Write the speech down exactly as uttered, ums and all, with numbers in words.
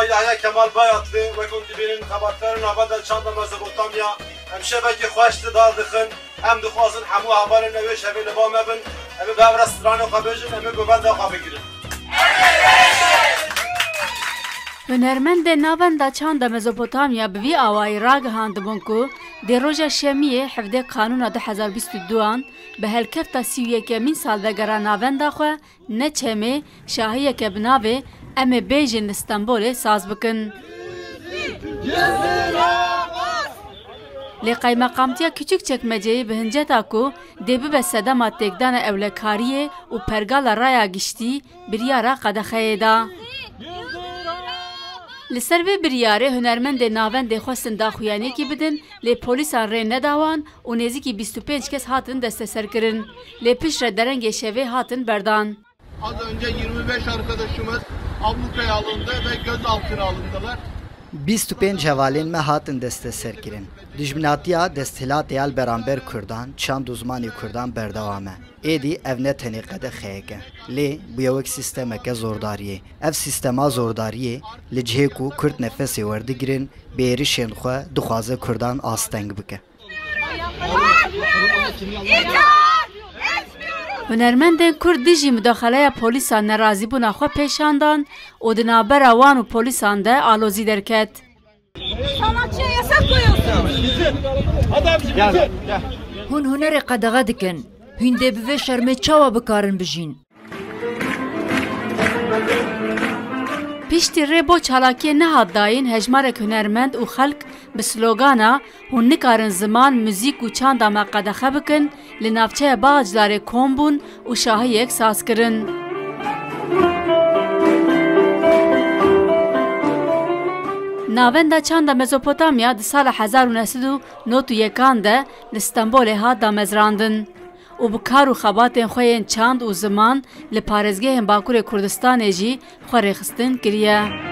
Yahya Kemal Bayatlı, wek hûn dibînin, xebatkarên navenda çanda Mezopotamya, em şevekî xweş li dar dixin. Em dixwazin hemû hevalên me wê şevê li ba me bin. Em ê bi hev re stranên xwe bêjin, em ê govenda xwe bigirin. Hunermendên navenda çanda Mezopotamya bi vî awayî ragihandibûn ku dê roja şemiyê hevdê Kanûna du hezar bîst û du an bi helkefta sî û yekemîn salvegera navenda xwe ne çemê, şahiyeke bi navê Em ê bêjin li Stenbolê saz bikin. Lê Qeymeqamtiya Küçükçekmeceyê bi hinceta ku dê bibe sedema têkdana ewlekariyê û pergala raya giştî biryara qedexeyê da. Li ser vê biryarê hunermendê navendê xwestin daxuyaniyekî bidin, lê polîsan rê neda wan û nêzîkî bîst û pênc kes hatin desteserkirin. Lê piştre derengê şevê hatin berdan. Az önce yirmi beş arkadaşımız ablukaya alındı ve gözaltına alındılar. Bîst û pênc hevalên me hatin desteserkirin. Dijminatiya desthilatê ya li beramber Kurdan, çand û zimanê Kurdan berdewam e. Êdî ev ne tenê qedexeyek e, lê bûye wek sîstemeke zordariyê. Ev sîstema zordariyê li cihê ku Kurd nefesê werdigirin, bi êrişên xwe dixwaze Kurdan asteng bike. Hunermendên Kurd dijî mudaxeleya polîsan nerazîbûna xwe pêşandan û di navbera wan û polîsan de alozî derket. Sanatçıya yasak koyuyorsunuz. Hûn hunerê qedexe dikin. Hûn dê bi vê şermê çawa bikarin bijîn? Piştî rê bo çalakiyê nehat dayîn, hejmarek hunermend û xelk bi slogana "Hûn nikarin ziman, muzîk û çanda me qedexe bikin", li navçeya Bağcılarê kom bûn û şahiyek saz kirin. Navenda çanda Mezopotamya di sala hezar û neh sed û nod û yekan de li Stenbolê hat damezrandin û bi kar û xebatên xwe yên çand û ziman li parêzgehên Bakurê Kurdistanê jî xwe rêxistin kiriye.